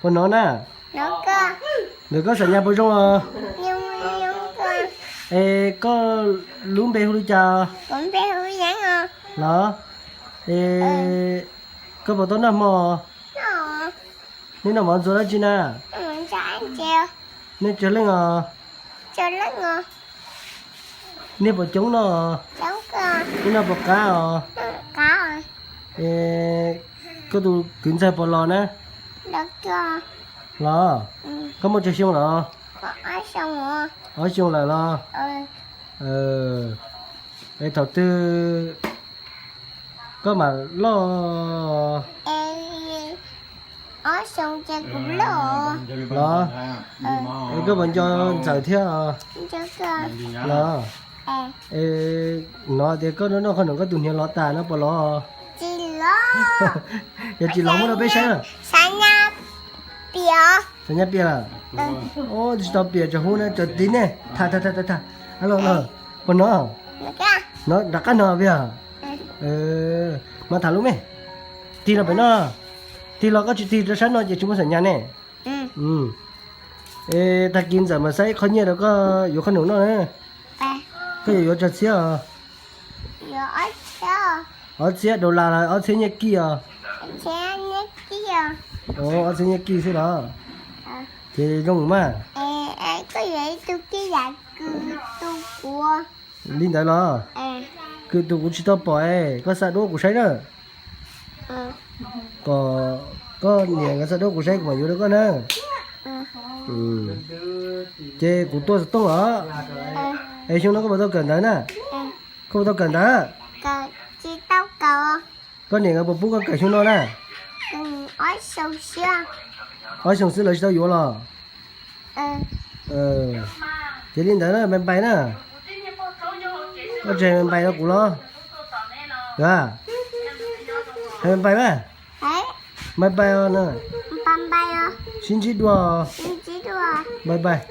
Puas hnov na? Ntawm koj xam nyas puas zoo os? Es koj lub npe hu li cas los? Es koj puas tau noj hmo? Nej noj mov ntxuav dab tsi na? Nej tsawg leej os? Nej puas coob noj? Nej noj puas qab os? Es koj tus kwv ntxawg puas los na? Los? Koj muaj tsawg xyoo lawm? Ob xyoo lawm los? Es thaum twg koj mam loj? Los, es koj puas nco ntxawm thiab? Los, es hnov tias koj noj noj qhov no koj tus hniav lov tas no puas lov? Yog tsis lov muab rau peb saib. Xam nyas piam lawm? Tsis tau piam, tsaws hub na, tsaws tiv ne. Tham tham tham tham. Puas hnov? Hnov, rov qab hnov peb yog. Mas tham lub me, tig los pem no. Tig los, koj tsis tig rau sab no ces tsis muaj xam nyas ne. Es tag kis ntxawm mas xa ib qho nyiaj rau koj yuav qhob noom noj na. Koj yuav yuav tsawg txhiab os? Ob txhiab dollar los ob txhiab nyiaj kij os? Ob txhiab nyiaj kij xwb los? Ces zoo mas. Li ntawd los? Kwv tus kuv tsis tau pom es koj xa duab kuv saib na. Kom koj niam nkawd xa duab kuv saib kuv mam yuav rau koj na. Ces kuv tuaj xov tooj los? Es xyoo no koj puas tau kawm ntawv na? Koj puas tau kawm ntawv? Koj niam nkawd puas pub koj kawm xyoo no na? Ob xyoo xwb lawv tsis tau yuav los? Ces li ntawd na, npais npais na. Koj tsis npais npais rau kuv los? Hais npais npais mas. Npais npais os na. Sib ntsib dua. Npais npais.